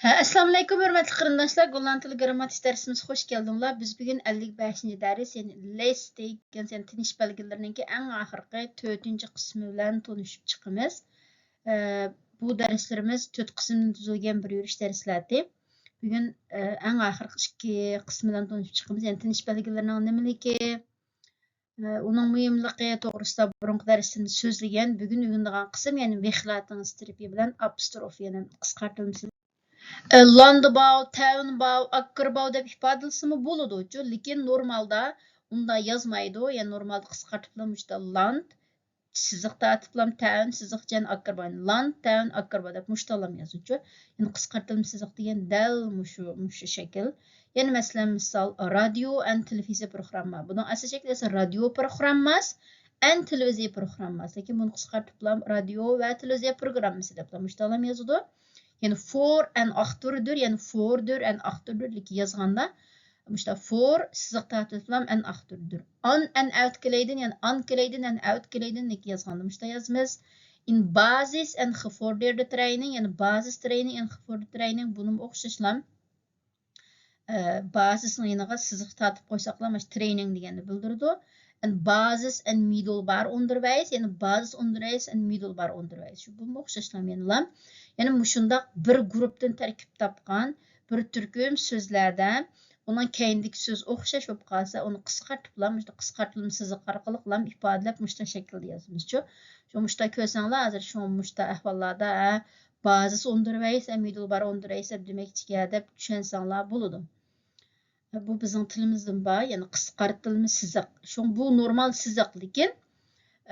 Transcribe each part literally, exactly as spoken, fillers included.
ئەسسالامۇئەلەيكۇم، ھۆرمەتلىك قېرىنداشلار، گوللاند تىلى گىرامماتىك دەرسىمىزگە خوش كەلدىڭلار. بىز بۈگۈن ئەللىك بەشىنچى دەرس، يەنى لېستىك، يەنى تىنىش بەلگىلىرىنىڭكى ئەڭ ئاخىرقى تۆتىنچى قىسمى بىلەن تونۇشۇپ چىقىمىز. ئە، بۇ دەرسلىرىمىز تۆت قىسىمدىن تۈزۈلگەن بىر يۈرۈش دەرسلەردى. بۈگۈن، ئە، ئەڭ ئاخىرقى ئىككى قىسمى بىلەن تونۇشۇپ چىقىمىز. يەنى تىنىش بەلگىلىرىنىڭ نېمىلىكى، ئۇنىڭ مۇھىملىقى توغرىسىدا بۇرۇنقى دەرستىن سۆزلىگەن. بۈگۈن ئۆگىنىدىغان قىسىم، يەنى ۋېخلاتىنغېسترىپى بىلەن ئاپستروف، يەنى قىسقارتىلمىسى. لاندباۋ، تەۋنباۋ، ئاككېرباۋ دەپ ئىپادىلىسىمۇ بولىدۇچۇ، لېكىن نورمالدا ئۇنداق يازمايدۇ. يەنى نورمالدا قىسقارتىپلا مۇشتا لاند، سىزىق تارتىپلام تەۋن، سىزىق جەن ئاككېرباۋ، لاند، تەۋن، ئاككېرباۋ دەپ مۇشتالام يازىدۇچۇ. يەنى قىسقارتىلما سىزىق دېگەن دەل مۇشۇ، مۇشۇ شەكىل. يەنە مەسىلەن، مىسال، رادىيو ئەند تېلېۋىزىيە پروگرامما. بۇنىڭ ئەسلى شەكلى ئەسلى رادىيو پروگرامماس ئەند تېلېۋىزىيە پروگرامماس. لېكىن بۇنى قىسقارتىپلام رادىيو ۋە تېلېۋىزىيە پروگراممىسى دەپلا مۇشتالام يازىدۇ. يەنى فور ئەن ئاختۇردۇر، يەنى فوردۇر ئەن ئاختۇردۇر، لېكىن يازغاندا مۇشتا فور سىزىق تارتىپلام ئەن ئاختۇردۇر. ئان ئەن ئەۋت كېلەيدىن، يەنى ئان كېلەيدىن ئەن ئەۋت كېلەيدىن، لېكىن يازغاندا مۇشتا يازىمىز. ئىن بازىس ئەن خىفوردېردە ترەينىڭ، يەنى بازىس ترەينىڭ ئەن خىفوردېر ترەينىڭ، بۇنىمۇ ئوخشاشلام. ئە، بازىسنىڭ يېنىغا سىزىق تارتىپ قويساقلا، مانا شۇ ترېينىڭ دېگەننى بىلدۈرىدۇ. يەنى بازىس ئەند مىدۇل بار ئوندېرۋەيس، يەنى بازىس ئوندېرۋەيس ئەند مىدۇل بار ئوندېرۋەيس. شۇ بۇمۇ ئوخشاشلا يەنىلا. يەنى مۇشۇنداق بىر گۇرۇپتىن تەركىب تاپقان بىر تۈركۈم سۆزلەردە ئۇنىڭ كەينىدىكى سۆز ئوخشاش بولۇپ قالسا، ئۇنى قىسقارتىپلا، مۇشۇنداق قىسقارتىلما سىزىق ئارقىلىقلا ئىپادىلەپ، مۇشۇنداق شەكىلدە يازىمىزچۇ. شۇ مۇشۇنداق كۆرسەڭلار، ھازىر شۇ مۇشۇنداق ئەھۋاللاردا، ھە، بازىس ئوندېرۋەيس، مىدۇل بار ئوندېرۋەيس دەپ دېمەكچىكەن دەپ چۈشەنسەڭلار بولىدۇ. بۇ بىزنىڭ تىلىمىزدىن بار، يەنى قىسقارتىلما سىزىق. شۇڭا بۇ نورمال سىزىق، لېكىن،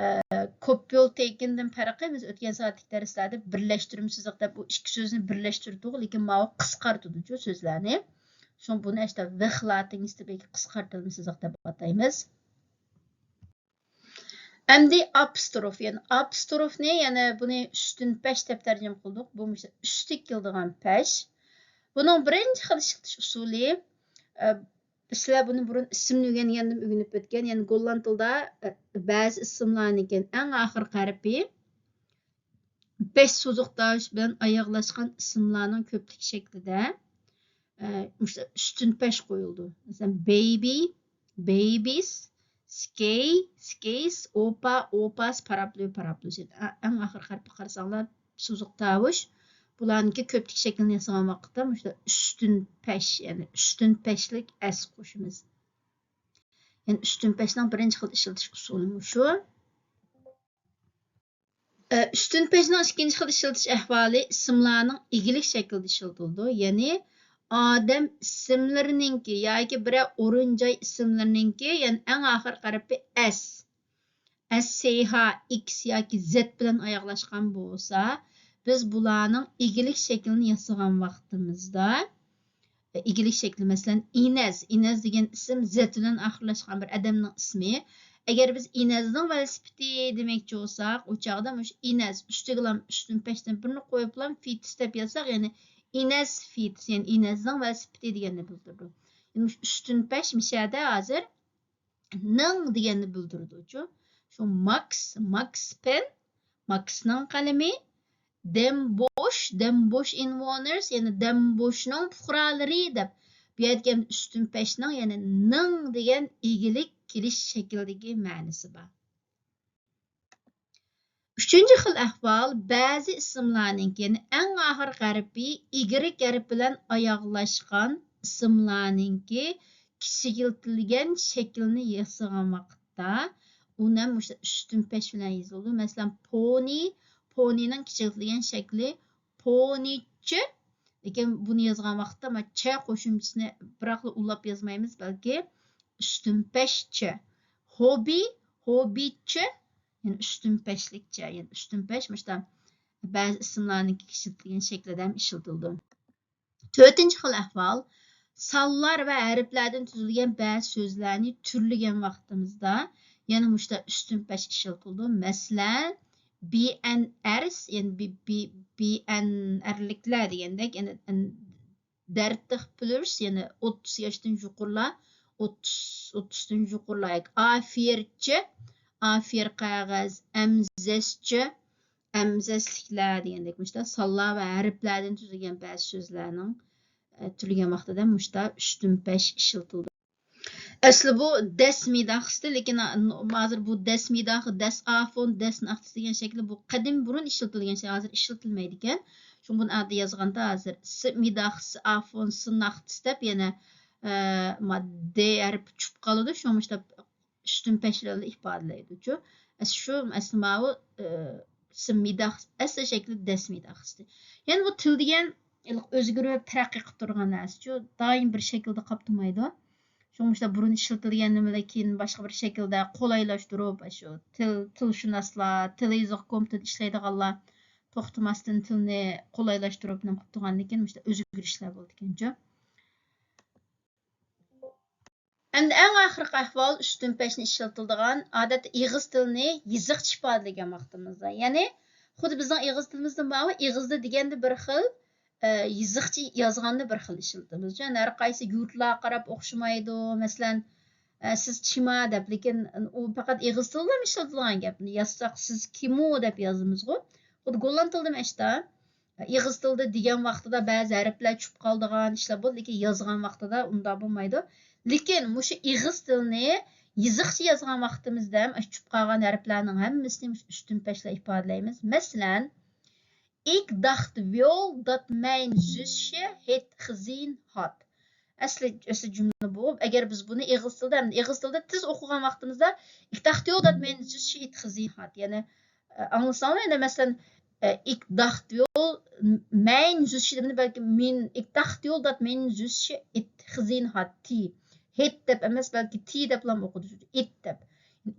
ئە، كوپيول تېكىندىن پەرقى، بىز ئۆتكەن سائەتلىك دەرسلەردە بىرلەشتۈرمە سىزىق دەپ بۇ ئىككى سۆزنى بىرلەشتۈردۇق، لېكىن ماۋۇ قىسقارتىدۇچۇ سۆزلەرنى. شۇڭا بۇنى ئەشتا ۋېخلاتىنگېسترىپى قىسقارتىلما سىزىق دەپ ئاتايمىز. ئەمدى ئاپستروف، يەنى ئاپستروفنى، يەنى بۇنى ئۈستۈن پەش دەپ تەرجىمە قىلدۇق. بۇ مۇشۇ ئۈستىگە كېلىدىغان پەش. بۇنىڭ بىرىنچى خىل ئىشلىتىش ئۇسۇلى، ئە، سىلەر بۇنى بۇرۇن ئىسىمنى ئۆگەنگەندىمۇ ئۆگىنىپ ئۆتكەن. يەنى گوللاند تىلىدا، ئە، بەزى ئىسىملارنىڭكى ئەڭ ئاخىرقى ھەرپى بەش سوزۇق تاۋۇش بىلەن ئاياغلاشقان ئىسىملارنىڭ كۆپلۈكى شەكلىدە، ئە، مۇشۇ ئۈستۈن پەش قويۇلىدۇ. مەسىلەن، بەيبى، بەيبىس، سكەي، سكەيس، ئوپا، ئوپاس، پاراپلۇ، پاراپلۇس. ئە-، ئەڭ ئاخىرقى ھەرپكە قارىساڭلار، سوزۇق تاۋۇش. بۇلارنىڭكى كۆپلۈك شەكلىنى ياسىغان ۋاقىتتا مۇشۇ ئۈستۈن پەش، يەنى ئۈستۈن پەشلىك ئەس قوشىمىز. يەنى ئۈستۈن پەشنىڭ بىرىنچى خىل ئىشلىتىش ئۇسۇلى مۇشۇ. ئۈستۈن پەشنىڭ ئىككىنچى خىل ئىشلىتىش ئەھۋالى ئىسىملارنىڭ ئىگىلىك شەكلىدە ئىشلىتىلىدۇ. يەنى ئادەم ئىسىملىرىنىڭكى ياكى بىرەر ئورۇن جاي ئىسىملىرىنىڭكى، يەنى ئەڭ ئاخىرقى ھەرپى ئەس، ئەس سەي ھا، ئىكس ياكى زەت بىلەن ئاياغلاشقان بولسا، بىز بۇلارنىڭ ئىگىلىك شەكلىنى ياسىغان ۋاقتىمىزدا، ئىگىلىك شەكلى، مەسىلەن، ئىنەز. ئىنەز دېگەن ئىسىم زەت بىلەن ئاخىرلاشقان بىر ئادەمنىڭ ئىسمى. ئەگەر بىز ئىنەزنىڭ ۋېلىسىپىتى دېمەكچى بولساق، ئۇ چاغدا مۇشۇ ئىنەز ئۈستىگىلام ئۈستۈن پەشتىن بىرنى قويۇپلام فىتس دەپ يازساق، يەنى ئىنەز فىتس، يەنى ئىنەزنىڭ ۋېلىسىپىتى دېگەننى بىلدۈرىدۇ. يەنى مۇشۇ ئۈستۈن پەش مىشەدە ھازىر نىڭ دېگەننى بىلدۈرىدۇچۇ. شۇ ماكس، ماكس پېن، ماكسنىڭ قەلىمى، دەمبوش، دەمبوش ئىنۋونېرس، يەنى دەمبوشنىڭ پۇقرالىرى دەپ، بۇ يەردىكى ئۈستۈن پەشنىڭ، يەنى نىڭ دېگەن ئىگىلىك كېلىش شەكلىدىكى مەنىسى بار. ئۈچىنچى خىل ئەھۋال، بەزى ئىسىملارنىڭكى، يەنى ئەڭ ئاخىرقى ھەرپى ئىگرېك ھەرپى بىلەن ئاياغلاشقان ئىسىملارنىڭكى كىچىكلىتىلگەن شەكلىنى ياسىغان ۋاقىتتا، ئۇنى ھەم مۇشۇ ئۈستۈن پەش بىلەن يېزىلىدۇ. مەسىلەن، پونى، پونىنىڭ كىچىكلىتىلگەن شەكلى پونىچ. لېكىن بۇنى يازغان ۋاقىتتا مانا چ قوشۇمچىسىنى بىراقلا ئۇلاپ يازمايمىز، بەلكى ئۈستۈن پەش چ. ھوبى، ھوبىچ، يەنى ئۈستۈن پەشلىكچە، يەنى ئۈستۈن پەش مۇشتا بەزى ئىسىملارنىڭكى كىچىكلىتىلگەن شەكلىدە ھەم ئىشلىتىلىدۇ. تۆتىنچى خىل ئەھۋال، سانلار ۋە ھەرپلەردىن تۈزۈلگەن بەزى سۆزلەرنى تۈرلىگەن ۋاقتىمىزدا يەنە مۇشتا ئۈستۈن پەش ئىشلىتىلىدۇ. مەسىلەن، بىئەنئەرس، يەنى بى-، بى-، بىئەنئەرلىكلەر دېگەندەك، يەنى ئەن-، دەرتىخ پلۇرس، يەنى ئوتتۇز ياشتىن يۇقىرىلار، ئوتتۇز، ئوتتۇزدىن يۇقىرىلار ياكى ئافىرچى، ئافىر قەغەز، ئەمزەسچى، ئەمزەسلىكلەر دېگەندەك مۇشۇنداق سانلار ۋە ھەرپلەردىن تۈزۈلگەن بەزى سۆزلەرنىڭ، ئە، تۈرلىگەن ۋاقتىدا مۇشۇنداق ئۈستۈن پەش ئىشلىتىلىدۇ. ئەسلى بۇ دەس مىداخىستى، لېكىن ھازىر بۇ دەس مىداخ، دەس ئافون، دەس ناختىس دېگەن شەكىل بۇ قەدىم بۇرۇن ئىشلىتىلگەن شەكىل، ھازىر ئىشلىتىلمەيدىكەن. شۇڭا بۇنى ئاددىي يازغاندا ھازىر س مىداخ، س ئافون، س ناختىس دەپ يەنە، ئە، ما، د ھەرپى چۈشۈپ قالىدۇ. شۇڭا مۇشۇنداق ئۈستۈن پەش بىلەن ئىپادىلەيدۇچۇ. ئەس-، شۇ ئەسلى ماۋۇ، ئە، س مىداخ، ئەسلى شەكلى دەس مىداخىستى. يەنى بۇ تىل دېگەن ھېلىقى ئۆزگىرىپ، تەرەققىي قىلىپ تۇرغان نەرسىچۇ، دائىم بىر شەكىلدە قاپ تۇرمايدۇ. شۇڭا مۇشۇنداق بۇرۇن ئىشلىتىلگەن نېمىلەر كېيىن باشقا بىر شەكىلدە قولايلاشتۇرۇپ، شۇ تىل، تىلشۇناسلار، تىل يېزىق كومىتېتىدا ئىشلەيدىغانلار توختىماستىن تىلنى قولايلاشتۇرۇپ نېمە قىلىپ تۇرغاندىن كېيىن مۇشۇنداق ئۆزگىرىشلەر بولىدىكەنچۇ. ئەمدى ئەڭ ئاخىرقى ئەھۋال ئۈستۈن پەشنى ئىشلىتىلىدىغان، ئادەتتە ئېغىز تىلنى يېزىقچە ئىپادىلىگەن ۋاقتىمىزدا. يەنى خۇددى بىزنىڭ ئېغىز تىلىمىزدا بارغۇ، ئېغىزدا دېگەندە بىر خىل، ئە، يېزىقچە يازغاندا بىر خىل ئىشلىتىمىز. يەنى ھەر قايسى يۇرتلارغا قاراپ ئوخشىمايدۇ. مەسىلەن، ئە، سىز چىما دەپ، لېكىن ئۇ پەقەت ئېغىز تىلدا ئىشلىتىلىدىغان گەپ. يازساق سىز كىمۇ دەپ يازىمىزغۇ. خۇددى گوللاند تىلىدا ئەشتا. ئېغىز تىلدا دېگەن ۋاقتىدا بەزى ھەرپلەر چۈشۈپ قالىدىغان ئىشلار بولىدۇ، لېكىن يازغان ۋاقتىدا ئۇنداق بولمايدۇ. لېكىن مۇشۇ ئېغىز تىلنى يېزىقچە يازغان ۋاقتىمىزدا ھەم چۈشۈپ قالغان ھەرپلەرنىڭ ھەممىسىنى مۇشۇ ئۈستۈن پەش بىلەن ئىپادىلەيمىز. مەسىلەن، ئىك داخت ۋيول دات مەين زۈسشە ھېت خزىن ھات. ئەسلى، ئەسلى جۈملە بۇ. ئەگەر بىز بۇنى ئېغىز تىلدا، ئەمدى ئېغىز تىلدا تېز ئوقۇغان ۋاقتىمىزدا، ئىك داخت ۋيول دات مەين زۈسشە ھېت خزىن ھات. يەنى، ئە، ئاڭلىساڭلار، يەنە مەسىلەن، ئە، ئىك داخت ۋيول مەين زۈسشە دېمىدى، بەلكى مىن، ئىك داخت ۋيول دات مەين زۈسشە ھېت خزىن ھات. تى. ھېت دەپ ئەمەس، بەلكى تى دەپلا ئوقۇدۇ. ئىت دەپ.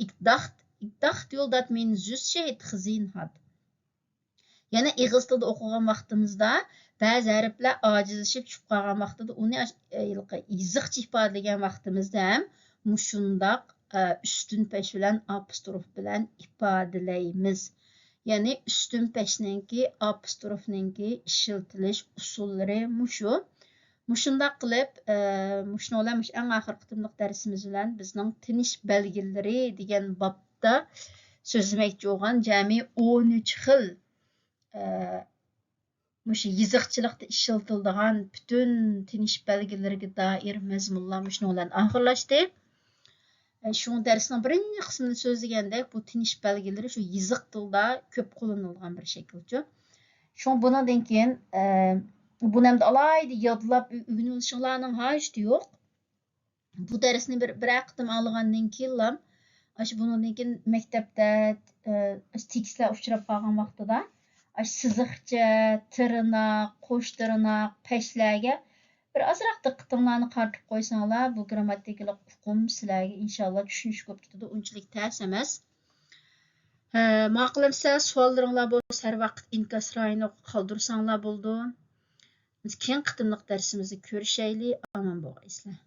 ئىك داخت، ئىك داخت ۋيول دات مەين زۈسشە ھېت خزىن ھات. يەنە ئېغىز تىلدا ئوقۇغان ۋاقتىمىزدا بەزى ھەرپلەر ئاجىزلىشىپ چۈشۈپ قالغان ۋاقتىدا ئۇنى ئاش-، ئېلقى يېزىقچە ئىپادىلىگەن ۋاقتىمىزدا ھەم مۇشۇنداق، ئە، ئۈستۈن پەش بىلەن ئاپستروف بىلەن ئىپادىلەيمىز. يەنى ئۈستۈن پەشنىڭكى، ئاپستروفنىڭكى ئىشلىتىلىش ئۇسۇللىرى مۇشۇ. مۇشۇنداق قىلىپ، ئە، مۇشۇنىڭ بىلەن مۇشۇ ئەڭ ئاخىرقى قېتىملىق دەرسىمىز بىلەن بىزنىڭ تىنىش بەلگىلىرى دېگەن بابتا سۆزلىمەكچى بولغان جەمئىي ئون ئۈچ خىل، ئە، مۇشۇ يېزىقچىلىقتا ئىشلىتىلىدىغان پۈتۈن تىنىش بەلگىلىرىگە دائىر مەزمۇنلار مۇشۇنىڭ بىلەن ئاخىرلاشتى. ئە، شۇڭا دەرسنىڭ بىرىنچى قىسمىدا سۆزلىگەندەك، بۇ تىنىش بەلگىلىرى شۇ يېزىق تىلدا كۆپ قوللىنىلىدىغان بىر شەكىلچۇ. شۇڭا بۇنىڭدىن كېيىن، ئە، بۇنى ئەمدى ئالاھىدە يادلاپ ئۆ-، ئۆگىنىۋېلىشىڭلارنىڭ ھاجىتى يوق. بۇ دەرسنى بىر، بىرەر قېتىم ئاڭلىغاندىن كېيىنلا، ئاشۇ بۇنىڭدىن كېيىن مەكتەپتە، ئە، ئاشۇ تېكىستلەر ئۇچراپ قالغان ۋاقتىدا، ئاشۇ سىزىقچە، تىرناق، قوش تىرناق، پەشلەرگە بىر ئازراق دىققىتىڭلارنى قارىتىپ قويساڭلار، بۇ گىرامماتىكىلىق ئۇقۇم سىلەرگە ئىنشاللا چۈشىنىشكە بولۇپ كېتىدۇ، ئۇنچىلىك تەس ئەمەس. ھە، ماقۇل ئەمسە، سوئاللىرىڭلار بولسا ھەر ۋاقىت ئىنكاس رايونىغا قالدۇرساڭلار بولىدۇ. بىز كېيىنكى قېتىملىق دەرسىمىزدە كۆرۈشەيلى، ئامان بولغايسىلەر.